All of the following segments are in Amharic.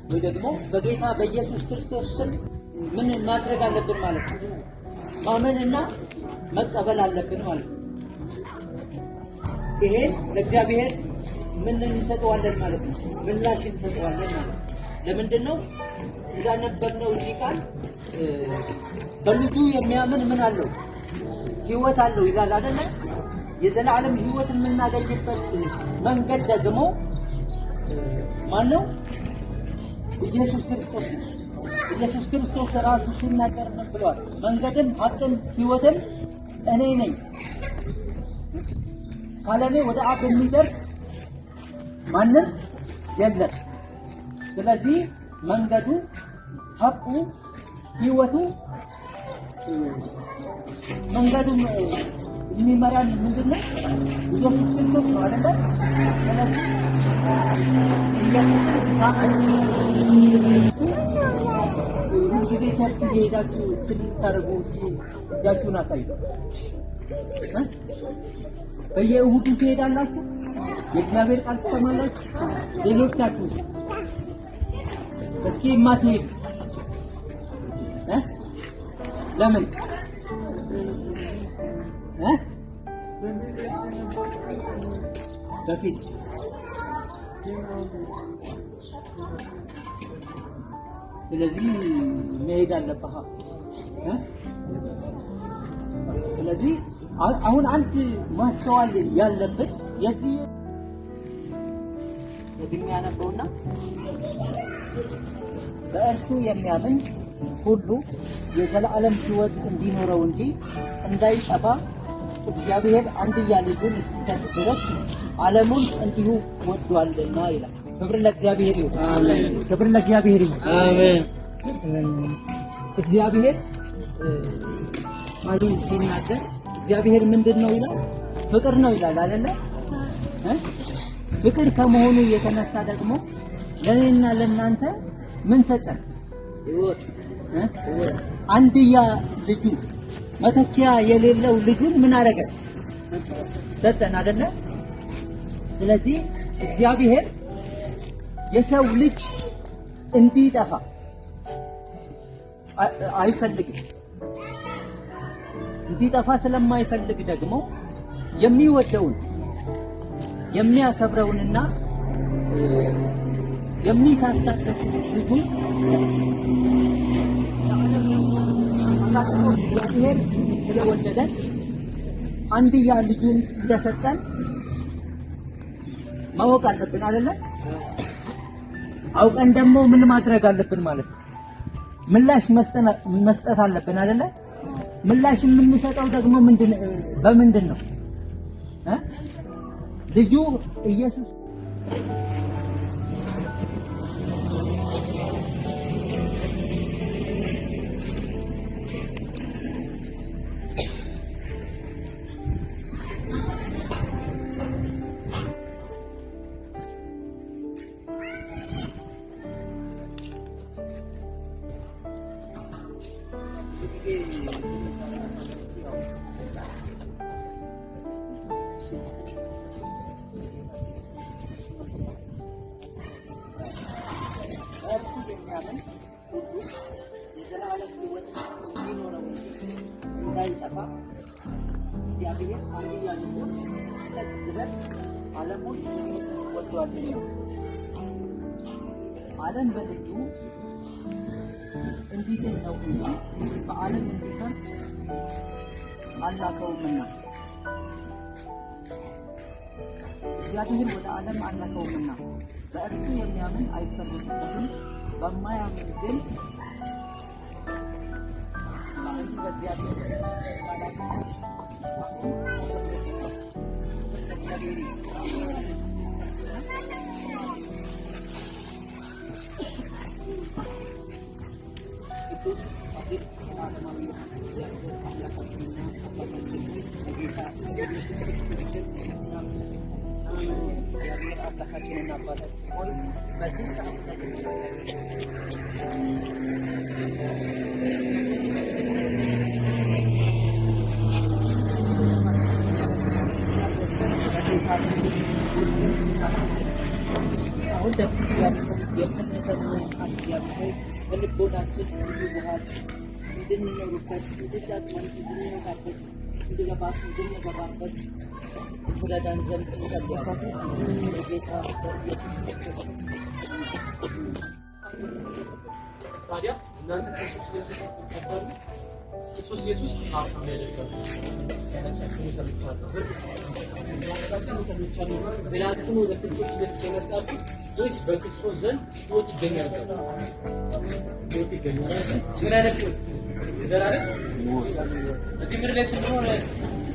ወይ ደግሞ በጌታ በኢየሱስ ክርስቶስ ስም ምን ማድረግ አለብን ማለት ነው? ማመንና መቀበል አለብን ማለት ነው። ይሄ ለእግዚአብሔር ምን እንሰጠዋለን ማለት ነው? ምላሽ እንሰጠዋለን ማለት ነው። ለምንድን ነው እንዳነበብነው እዚህ ቃል በልጁ የሚያምን ምን አለው? ሕይወት አለው ይላል አይደለ? የዘላለም ሕይወት የምናገኝበት መንገድ ደግሞ ማን ነው? ኢየሱስ ክርስቶስ ነው። ኢየሱስ ክርስቶስ ራሱ ሲናገር ምን ብሏል? መንገድም ሐቅም ሕይወትም እኔ ነኝ፣ ካለ እኔ ወደ አብ የሚደርስ ማንም የለም። ስለዚህ መንገዱ፣ ሐቁ፣ ሕይወቱ መንገዱ የሚመራን ምንድን ነው? ኢየሱስ ክርስቶስ ነው አይደለ? ስለዚህ ኢየሱስን ማመን ሁልጊዜ church እየሄዳችሁ የምታደርጉ እጃችሁን አሳዩ። በየእሁዱ ትሄዳላችሁ፣ የእግዚአብሔር ቃል ትሰማላችሁ። ሌሎቻችሁ እስኪ የማትሄዱ ለምን? በፊት ስለዚህ መሄድ አለብህ። ስለዚህ አሁን አንድ ማስተዋል ያለብን የዚህ ደግሜ ያነበውና በእርሱ የሚያምን ሁሉ የዘላለም ሕይወት እንዲኖረው እንጂ እንዳይጠፋ እግዚአብሔር አንድያ ልጁን እስኪሰጥ ድረስ ዓለሙን እንዲሁ ወዷልና ይላል። ክብር ለእግዚአብሔር ይሁን። አሜን። ክብር ለእግዚአብሔር ይሁን። አሜን። እግዚአብሔር ቃሉን ሲናገር እግዚአብሔር ምንድን ነው ይላል? ፍቅር ነው ይላል አይደለ? ፍቅር ከመሆኑ የተነሳ ደግሞ ለእኔና ለእናንተ ምን ሰጠን? ሕይወት። አንድያ ልጁ መተኪያ የሌለው ልጁን ምን አደረገ? ሰጠን አይደለ? ስለዚህ እግዚአብሔር የሰው ልጅ እንዲጠፋ አይፈልግም። እንዲጠፋ ስለማይፈልግ ደግሞ የሚወደውን የሚያከብረውንና የሚሳሳለት ልጁን አሳልፎ እግዚአብሔር ስለወደደን አንድያ ልጁን እንደሰጠን ማወቅ አለብን አይደለ? አውቀን ደግሞ ምን ማድረግ አለብን ማለት ነው? ምላሽ መስጠት አለብን አይደለ? ምላሽ የምንሰጠው ደግሞ ምንድን በምንድን ነው? ልጁ ኢየሱስ በእርሱ የሚያምን ሁሉ የዘላለም ሕይወት እንዲኖረው እንጂ እንዳይጠፋ እግዚአብሔር አንድያ ልጁን እስኪሰጥ ድረስ ዓለሙን ወዷልና። ዓለም በልጁ እንዲድን ነው እንጂ በዓለም እንዲፈርድ አላከውምና። እግዚአብሔር ወደ ዓለም አላከውምና በእርሱ የሚያምን አይፈረድበትም፣ በማያምን ግን በአንዱ በእግዚአብሔር እግዚአብሔር ቅዱስ ጻድቅ ዘላለማዊ የሆነ እግዚአብሔር አምላካችንና አባታችን በጌታ በኢየሱስ ክርስቶስ ስም እናመሰግናለን። እግዚአብሔር አምላካችንና አባታችን ሆይ በዚህ ሰዓት ደግሞ አሁን አሁን ደግሞ እግዚአብሔር ሆይ የምንሰማውን ቃል እግዚአብሔር ሆይ በልቦናችን እንዲዋሃድ፣ እንድንኖርበት፣ እንድንጠቅመን፣ እንድንወጣበት፣ እንድንገባበት ትረዳን ዘንድ እንጸልያለን። በጌታ በኢየሱስ ክርስቶስ። ታዲያ እናንተ ክርስቶስ ኢየሱስ ስትቀበሉ ክርስቶስ ኢየሱስ ሀብታም ያደርጋል። ብላችሁ ነው ለክርስቶስ ኢየሱስ የመጣችሁ ወይስ በክርስቶስ ዘንድ ሕይወት ይገኛል? ሕይወት ይገኛል። ምን አይነት ሕይወት? የዘላለም። እዚህ ምድር ላይ ስንኖር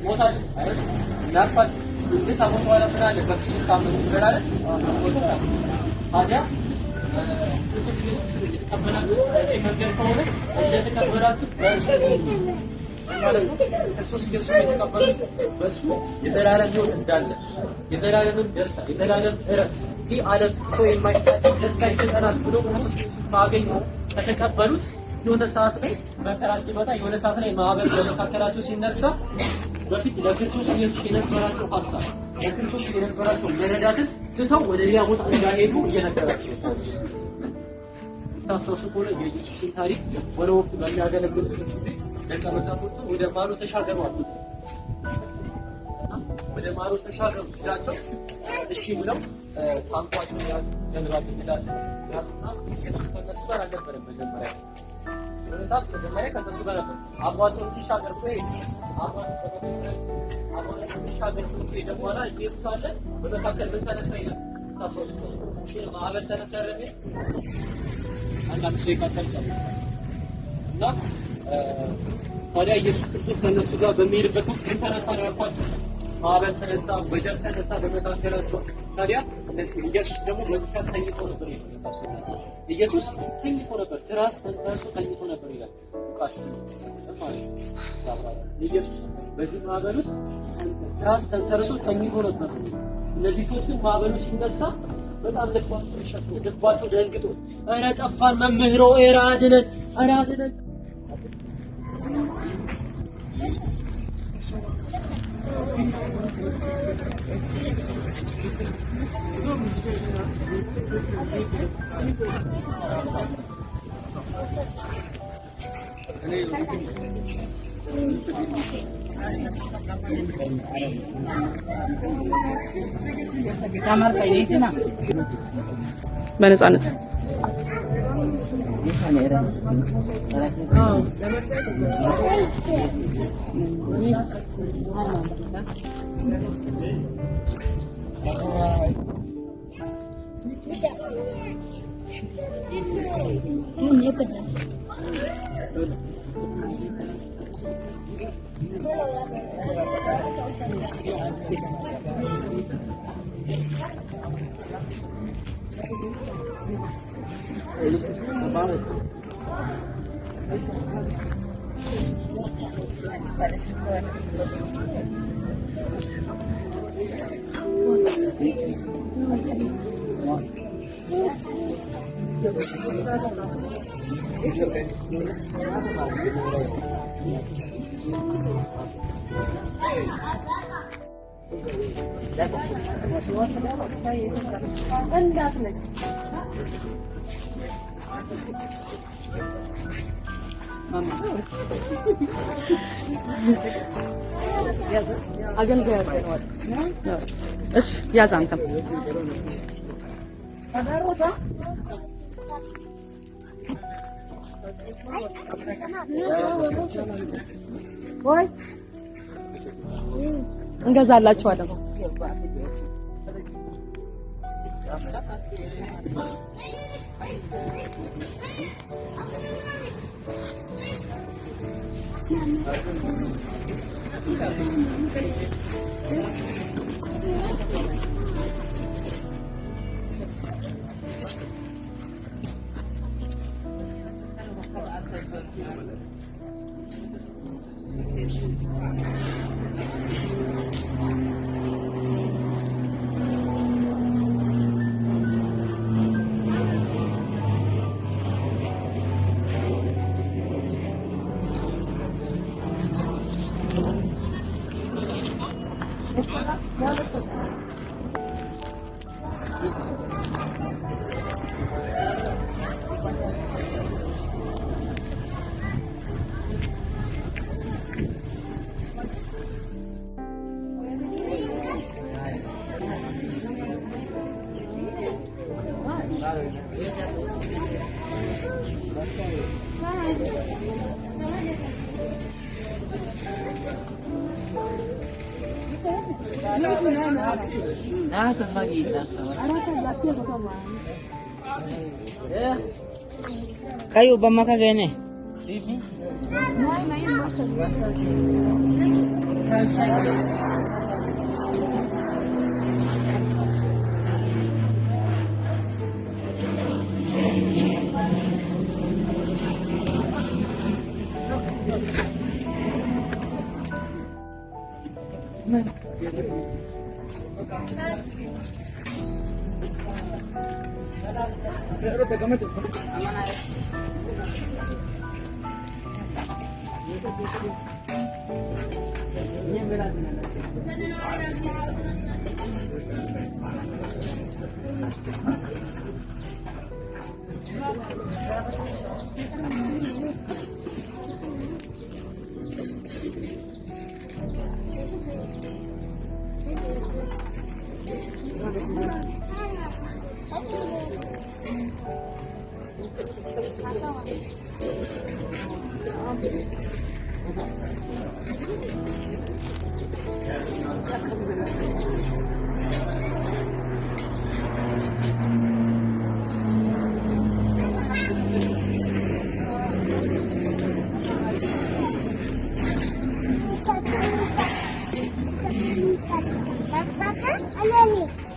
ሞታለን አይደል? እናርፋለን። ግን ከሞት በኋላ ምን አለ? በክርስቶስ ካመኑ ዘላለም ሕይወት አለ። ታዲያ ክርስቶስ ኢየሱስን የተቀበላችሁት በዚህ መንገድ ከሆነ እንደተቀበላችሁት በእርሱ ማለት ነው። ክርስቶስ ኢየሱስን የተቀበሉት በእሱ የዘላለም ሕይወት እንዳለ፣ የዘላለምን ደስታ፣ የዘላለም እረፍት፣ ይህ ዓለም ሰው የማይሰጣቸው ደስታ ይሰጠናል ብሎ ክርስቶስ ኢየሱስን ባገኙ ከተቀበሉት፣ የሆነ ሰዓት ላይ መከራ ሲመጣ፣ የሆነ ሰዓት ላይ ማዕበል በመካከላቸው ሲነሳ፣ በፊት ለክርስቶስ ኢየሱስ የነበራቸው ሀሳብ፣ ለክርስቶስ የነበራቸው መረዳትን ትተው ወደ ሌላ ቦታ እንዳይሄዱ እየነገራቸው ነው። ታስታውሱ ከሆነ የኢየሱስን ታሪክ ወደ ወቅት በሚያገለግልበት ጊዜ ደቀ መዛሙርቱ ወደ ማዶ ተሻገሩ አሉት። ወደ ማዶ ተሻገሩ ሲላቸው እሺ ብለው ታንኳቸውን ያዙ፣ ጀልባ ቢላቸው ያዙና ኢየሱስ ከእነሱ ጋር አልነበረም። መጀመሪያ የሆነ ሰዓት መጀመሪያ ከእነሱ ጋር ነበር። አብሯቸው እንዲሻገር ብሎ ሄደ። አብሯቸው እንዲሻገር ብሎ ከሄደ በኋላ እየሄዱ ሳለ በመካከል ምን ተነሳ ይላል። ታስታውሱ ከሆነ ማዕበል ተነሳ አይደል? አንዳንድ ሰው ይቃጠል እና ታዲያ ኢየሱስ ክርስቶስ ከእነሱ ጋር በሚሄድበት ወቅት ምን ተነሳ ነው ያልኳቸው? ማዕበል ተነሳ፣ ወጀብ ተነሳ በመካከላቸው። ታዲያ እነዚህ ኢየሱስ ደግሞ በዚህ ሰዓት ተኝቶ ነበር ይላል መጽሐፍ ሲናገር። ኢየሱስ ተኝቶ ነበር፣ ትራስ ተንተርሶ ተኝቶ ነበር ይላል ሉቃስ ሲጽፍልን ማለት ነው። ኢየሱስ በዚህ ማዕበል ውስጥ ትራስ ተንተርሶ ተኝቶ ነበር። እነዚህ ሰዎች ግን ማዕበሉ ሲነሳ በጣም ልባቸው ተሸፍኖ፣ ልባቸው ደንግጦ ኧረ ጠፋን መምህሮ፣ ኧረ አድነን፣ ኧረ አድነን። በነፃነት። አገልጋይ አድርገነዋል። እሺ ያዝ አንተም። እንገዛላችኋለን። Kayo ba makagene? Papa, ano ni?